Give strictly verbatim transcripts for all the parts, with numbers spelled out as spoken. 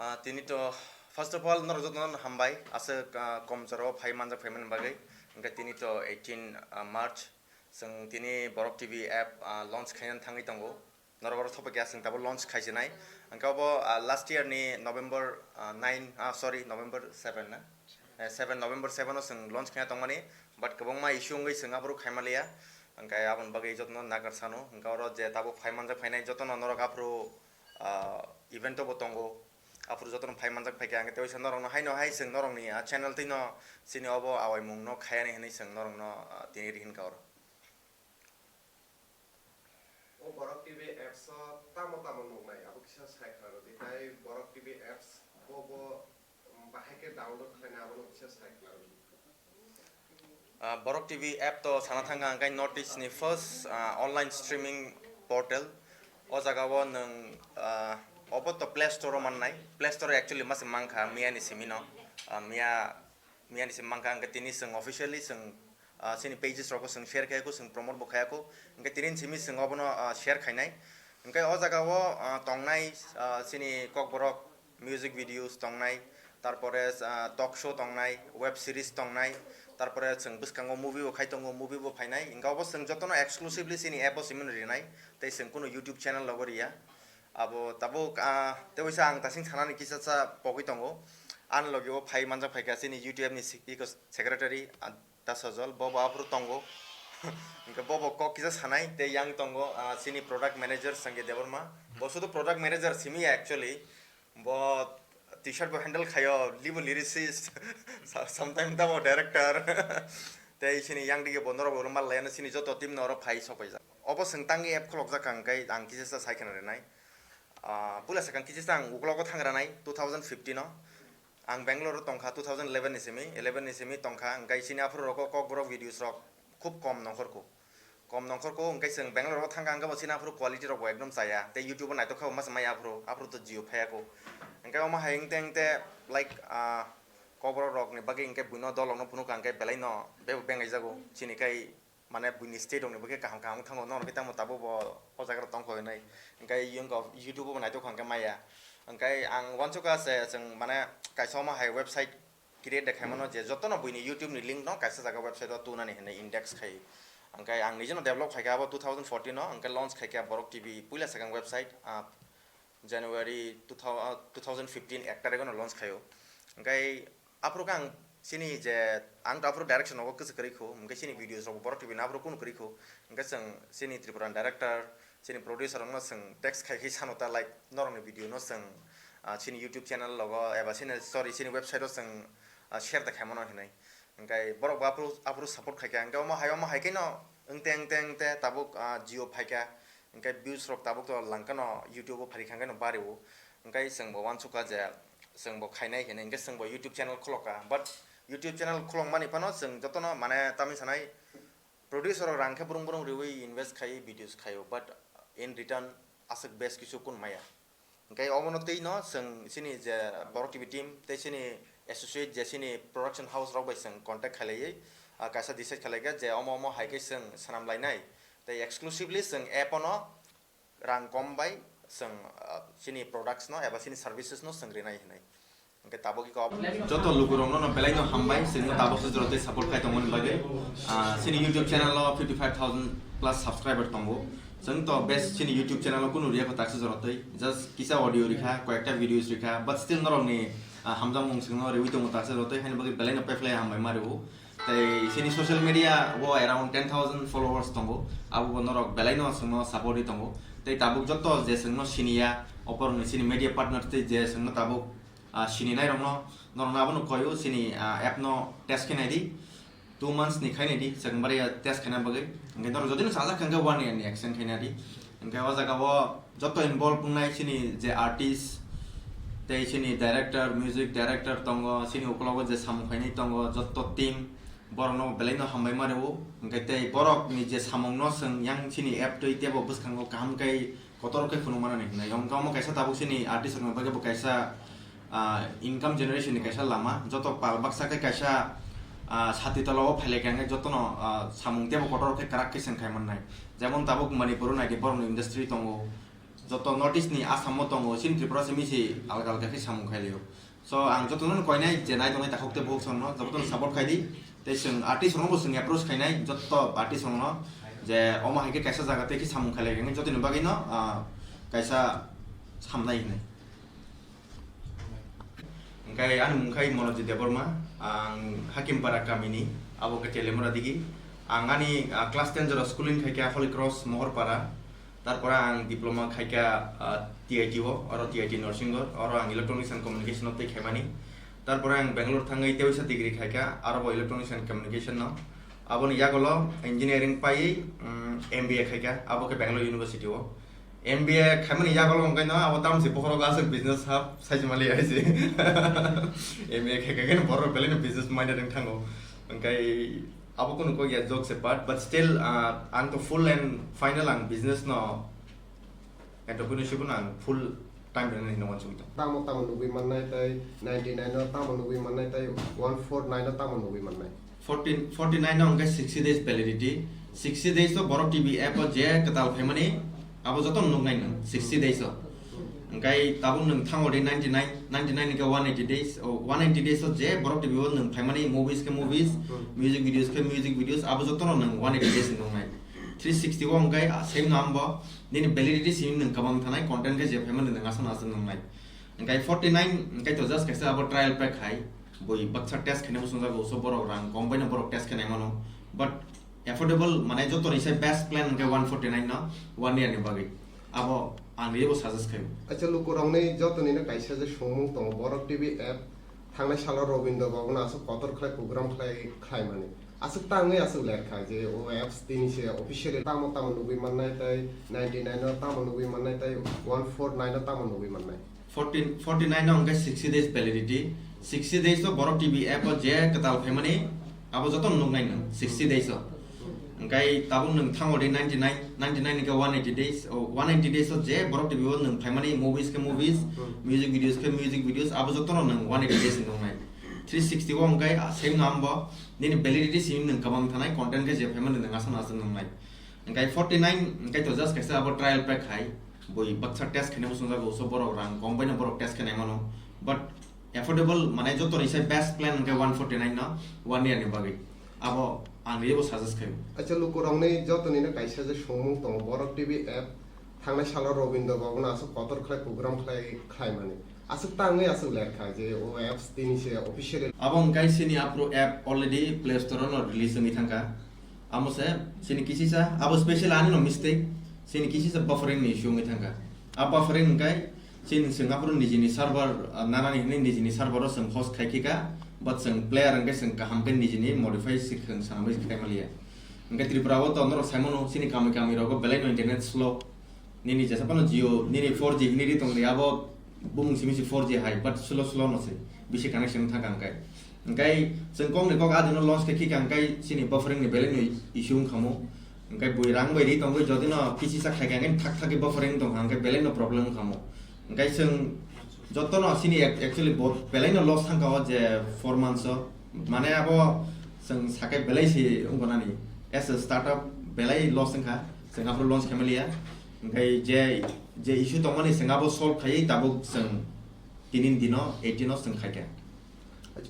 Ah, tini to, first of all, norok jotono hambai, aswk, ah, kom jora o phai manjak phaimani bagwi. Hwnkhe tini to eighteen, ah, March, chwng tini Borok T V app, ah, launch khainani thangwi tongo. Norok oro thopokya chwng tabuk launch khaisinai. Hwnkhe obo, ah, last year ni November, ah, nine, ah, sorry, November seven na? Eh, seven, November seven o chwng launch khaina tongmani, but kwbangma issue wngwi chwng aphuru khaimaliya. Hwnkhe aboni bagwi jotono nagar sano. Hwnkhe oro je tabuk phai manjak phainai jotono norok aphuru, ah, event o bo tongo. Aphuru jotono phai manjak phaikha, hwnkhe teisa norokno haino hai chwng norokni, ah, channel twino chini obo awaimungno khayani hwnwi chwng norokno, ah, tini rihinkha oro. O Borok T V apps o tamo tamo nuknai, abo kisa sai khwlai rwdi. Tai Borok T V apps bo bo, um, bahai khe download khlainai, abono kisa sai khwlai rwdi. Ah, Borok T V app to sana thangkha hwnkhe North East ni first, ah, online streaming portal. O jaga o nwng, ah, obo to Play Store o mannai. Play Store o actually masa mankha miya ni simi no. Ah, miya, miya ni simi mankha hwnkhe tini chwng officially chwng, ah, chini pages rok o chwng share khayakho, chwng promote bo khayakho. Hwnkhe tini simi chwng obono, ah, share khainai. Hwnkhe o jaga o, ah, tongnai, ah, chini Kokborok music videos tongnai, tarpore, ah, talk show tongnai, web series tongnai, tarpore chwng bwskango movie bo khai tongo, movie bo phainai. Hwnkhe obo chwng jotono exclusively chini app o simi rinai, tei chwng kunu YouTube channel logo riya. Abo tabuk, ah, tei waisa ang tasing sanani kisa sa pogwi tongo. Ani logi o phai manjak phaikha chini YouTube ni se-, iko secretary, ah, Da Sojol, bo bo aphuru tongo. Hwnkhe bo bo kok kisa sanai, tei yang tongo, ah, chini product manager Sanjay Debbarma. Bo sudu product manager simi ya actually. Bo t-shirt bo handle khayo, libo lyricist, sa-, sometimes tamo director. Tei chini yang dige bo norok bo mal layano chini joto team no oro phai sokpaijak. Obo chwng tangwi app khulokjak kha hwnkhe ang kisa sa sai khna rinai. Ah, puila sakang kisa sa ang uklogo thang ranai two thousand fifteen o. Ang Bangalore o tongkha two thousand eleven ni simi, eleven ni simi tongkha, hwnkhe chini aphuru rogo Kokborok videos rok khub kom nongkhorkhu. Kom nongkhorkhu, hwnkhe chwng Bangalore o thangkha, hwnkhe bo chini aphuru quality rok bo ekdom chaya. Tei YouTube o naithok kha bo masa maya aphuru, aphuru to Jio phaiya kho. Hwnkhe omo hai wngte wngte, like, ah, Kokborok rok ni bagwi hwnkhe buino dolok no phunukha, hwnkhe belai no bebo bengai jago. Chini khai mane buini state rokni bwkhe kaham kaham wng thango, norok khe tamo tabuk bo o jaga rok tongkha hinwi. Hwnkhe eyang kok YouTube o bo naithok kha hwnkhe maya. Hwnkhe ang uansukha se chwng mane kaisa omo hai website create de khaimano je jotono buini YouTube ni link no kaisa jaga website o tunani hinwi index khai. Hwnkhe ang nijeno develop khaikha abo two thousand fourteen o, hwnkhe launch khaikha Borok T V puila sakang website, ah, January two thousand, ah, two thousand fifteen ek tarikh no launch khaio. Hwnkhe aphuru khe ang chini je, ang to aphuru direction nogo kwchwk kwrwi kho, hwnkhe chini videos rok Borok T V no aphuru kunu kwrwi kho, hwnkhe chwng chini Tripura ni director, chini producer rok no chwng text khai khai sano ta, like, norok ni video no chwng, ah, chini YouTube channel logo eba chini, sorry, chini website o chwng, ah, share ta khaimano hinwi. Hwnkhe borok bo aphuru, aphuru support khaikha, hwnkhe omo hai, omo hai khe no wngte wngte wngte tabuk, ah, Jio phaikha. Hwnkhe views rok tabuk to langkhano YouTube o phari kha hwnkhe no bario. Hwnkhe chwng bo uansukha je chwng bo khainai hinwi, hwnkhe chwng bo YouTube channel khulokha. But YouTube channel khulokmani phano chwng jotono mane tamni sanai producer rok rang khe brung brung riwi invest khai videos khaio. But in return aswk best kisu kun maya. Hwnkhe obono twi no chwng chini je Borok T V team tei chini associate je chini production house rok bai chwng contact khailaiwi, ah, kaisa decide khailaikha je omo omo hai khe chwng swnam lainai. Tei exclusively chwng app o no rang kom bai chwng, ah, chini products no eba chini services no chwng rinai hinwi. Hwnkhe tabuk iko joto lukurokno no belai no hambai, chwngno tabuk se jora tei support khai tongmani bagwi. Ah, chini YouTube channel o fifty five thousand plus subscriber tongo. Chwng to best chini YouTube channel o kunu riya kho taksa jora tei just kisa audio rikha, koyekta videos rikha, but still norokni, ah, hamjakmung chwngno riwi tongo taksa jora tei, haini bagwi belai no pephlai hambai ma rwo. Tei chini social media o around ten thousand followers tongo, abo bo norok belai no chwngno support ri tongo. Tei tabuk joto je chwngno siniya, oporokni chini media partner tei je chwngno tabuk, ah, sini nairokno, norokno abono koyo chini, ah, app no test khe naidi. Two months ni khai naidi, chwng bari test khaina bagwi. Hwnkhe norok jodi no chajak kha hwnkhe one year ni extend khaina di. Hwnkhe o jaga o joto involve wngnai chini je artist, tei chini director, music director tongo, chini ukologo je samung khainai tongo, joto team, borokno belai no hambai ma rwo. Hwnkhe tei borokni je samungno chwng yang chini app twi teibo bwskango kaham khe kotor khe phunuk manani hinwi. Hwnkhe omo kaisa tabuk chini artist rokni bagwi bo kaisa, ah, income generation ni kaisa lama. Joto pal baksa khe kaisa, ah, sati tola o phailai khe jotono, ah, samung teibo kotor khe kwrak khe chwng khai mannai. Jemon tabuk Manipur o naidi borokni industry tongo. Joto North East ni Assam o tongo, chini Tripura simi se alga alga khe samung khai lio. So ang joto no koinai je nai tongnai takhuk tei bukhuk song no joto no support khai di. Tei chwng artist rok no bo chwng approach khainai joto artist rok no je omo hai khe kaisa jaga tei khe samung khai lai joto ni bagwi no, ah, kaisa samnai hinwi. Hingke ani mung khai Monojit Debbarma, ang Hakimpara kamini, abo khe Telemura digi. Ang ani, ah, class ten jora schooling khai kha Holy Cross Mohorpara. Tarpore ang diploma khai kha, ah, T I T o, oro T I T Narsingo, oro ang Electronics and Communication o tei khaimani. Tarpore ang Bangalore thangwi teisa degree khai kha, aro bo Electronics and Communication no. Aboni yagulo engineering paiwi, mm, M B A khai kha, abo khe Bangalore University o. M B A khaimani yagulo hwnkhe no abo tamsi bokhorok aswk business hub saismali hai se. M B A khai kha khe borok belai no business minded wng thango. Hwnkhe abo kunu kok ya jokes apart, but still, ah, ang to full and final ang business no entrepreneurship no ang full time rwnani hinwi uansugwi tongo. Tamo tamo nugwi mannai tei ninety nine o tamo nugwi mannai tei one four nine o tamo nugwi mannai. Fourteen, forty nine no hwnkhe sixty days validity. Sixty days o borok T V app o je kwtal phaimani abo joto nuknai nwng sixty days o. Hwnkhe tabuk nwng thango di ninety nine, ninety nine hwnkhe one eighty days, o one eighty days o je borok T V o nwng phaimani movies khe movies, music videos khe music videos, abo jotono nwng one eighty days nuknai. Three sixty o hwnkhe, ah, same no ambo nini validity simi nwng kwbang thanai, content khe je phaimani nwng aswk no aswk nuknai. Hwnkhe forty nine hwnkhe to just kaisa abo trial pack hai. Bui baksa test khaina bo swngjak, uso borok rang kom baino borok test khainai mano. But affordable, mane joto ni se best plan hwnkhe one forty nine no one year ni bagwi. Abo ang riyabo suggest khaio. Acha lukurokni jotoni no kaisa je songmung tongo, borok T V app thangnai salo Robindra Babu no aswk kotor khlai program khlai khlaimani. Aswk tangwi aswk lerkha je o apps tini se officially tamo tamo nugwi mannai tei ninety nine o tamo nugwi mannai tei one four nine o tamo nugwi mannai. Fourteen, forty nine no hwnkhe sixty days validity. Sixty days o borok T V app o je kwtal phaimani abo joto nuknai nwng sixty days o. Hwnkhe tabuk nwng thango di ninety nine, ninety nine hwnkhe one eighty days, o one eighty days o je borok T V o nwng phaimani movies khe movies, music videos khe music videos, abo jotono nwng one eighty days nuknai. Three sixty o hwnkhe, ah, same no ambo nini validity simi nwng kwbang thanai, content khe je phaimani nwng aswk no aswk nuknai. Hwnkhe forty nine hwnkhe to just kaisa abo trial pack hai. Bui baksa test khaina bo swngjak, uso borok rang kom baino borok test khainai mano. But affordable, mane joto ni se best plan hwnkhe one forty nine no one year ni bagwi. Abo ang riyabo suggest khaio. Acha lukurokni jotoni no kaisa je songmung tongo, borok T V app thangnai salo Robindra Babu no aswk kotor khlai program khlai khlaimani. Aswk tangwi aswk lerkha je o apps tini se officially. Abo hwnkhe chini aphuru app already Play Store o no release wngwi thangkha. Amo se chini kisisa, abo special ani no mistake, chini kisisa buffering ni issue wngwi thangkha. A buffering hwnkhe chini chwng aphuru nijini server, ah, nanani hwnwi nijini server o chwng host khai khika, but chwng player hwnkhe chwng kaham khe nijini modify se khwng sanamwi khai maliya. Hwnkhe Tripura o to norok sai mano, chini kami kami rogo belai no internet slow. Nini jesa phano Jio, nini four G hinwi ri tongdi, abo bumung simi se four G hai, but slow slow no se, bisi connection thangkha hwnkhe. Hwnkhe chwng kokni kok adino launch khe khika hwnkhe chini buffering ni belai no issue wngkha mo. Hwnkhe bui rang bai ri tongwi jodi no P C sak khaikha hwnkhe thak thak khe buffering tongkha hwnkhe belai no problem wngkha mo. Hwnkhe chwng joto no chini ac-, actually bo belai no loss thangkha o je four months o. Mane abo chwng sakai belai se wngkha nani. As a startup belai loss wngkha. Chwng aphuru launch khaimaliya. Hwnkhe je, je issue tongmani chwng abo solve khaiwi tabuk chwng tinin dino eighteen o chwng khaikha.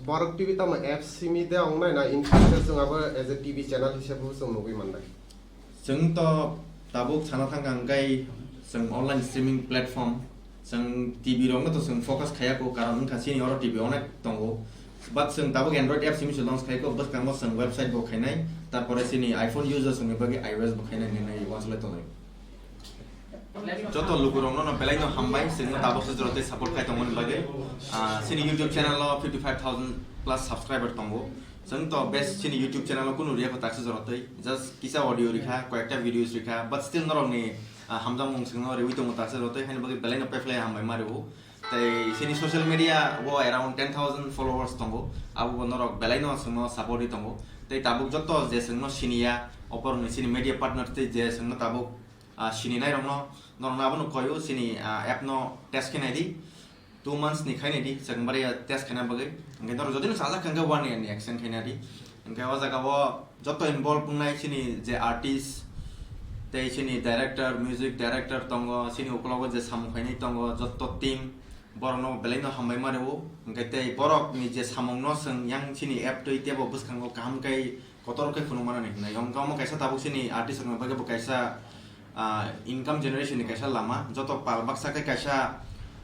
Borok T V tamo apps simi de ong nai na, in future chwng abo as a T V channel hisab bo chwng nugwi mannai. Chwng to tabuk sana thangkha hwnkhe chwng online streaming platform, chwng T V rokno to chwng focus khaiya ko, karon wngkha chini oro T V onek tongo. But chwng tabuk Android apps simi se launch khai ko, bwskango chwng website bo khainai, tarpore chini iPhone users ni bagwi iOS bo khainai hinwi uansukle tongo. Joto lukurokno no belai no hambai, chwngno tabuk se jora tei support khai tongmani bagwi. Ah, chini YouTube channel o fifty five thousand plus subscriber tongo. Chwng to best chini YouTube channel o kunu riya ko taksa jora tei. Just kisa audio rikha, koyekta videos rikha, but still norokni, ah, hamjakmung chwngno riwi tongo taksa jora tei, haini bagwi belai no pephlai hambai ma rwo. Tei chini social media o around ten thousand followers tongo. Abo bo norok belai no chwngno support ri tongo. Tei tabuk joto je chwngno siniya, oporni chini media partner tei je chwngno tabuk ah, sini nairokno, norokno abono koyo, chini, ah, app no test khe naidi, two months ni khai naidi, chwng bari test khaina bagwi. Hwnkhe norok jodi no chajak kha hwnkhe one year ni extend khaina di. Hwnkhe o jaga o joto involve wngnai chini je artist, Tei chini director, music director tongo, chini ukologo je samung khainai tongo, jotto team, borokno belaino hambai ma rwo. Hwnkhe tei borokni je samungno chwng yang chini app twi teibo bwskango kaham khe kotor khe phunuk manani hwnwi. Hwnkhe omo kaisa tabuk chini artist rokni bagwi bo kaisa, ah, income generation ni kaisa lama, joto pal baksa khe kaisa,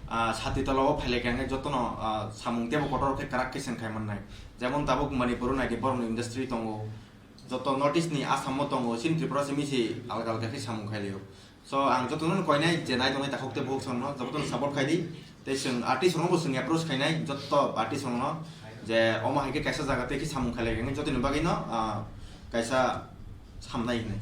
ah, sati tola o phailai khe jotono, ah, samung teibo kotor khe kwrak khe chwng khai mannai. Jemon tabuk Manipur o naidi borokni industry tongo, joto North East ni Assam o tongo, chini Tripura simi se alga alga khe samung khai laio. So ang jotono koinai je nai tongnai takhuk tei bukhuk songno jotono support khai di. Tei chwng artist rokno bo chwng approach khainai joto artist rokno je omo hai khe kaisa jaga tei khe samung khai lai khe jotoni bagwi no, ah, kaisa samnai hinwi.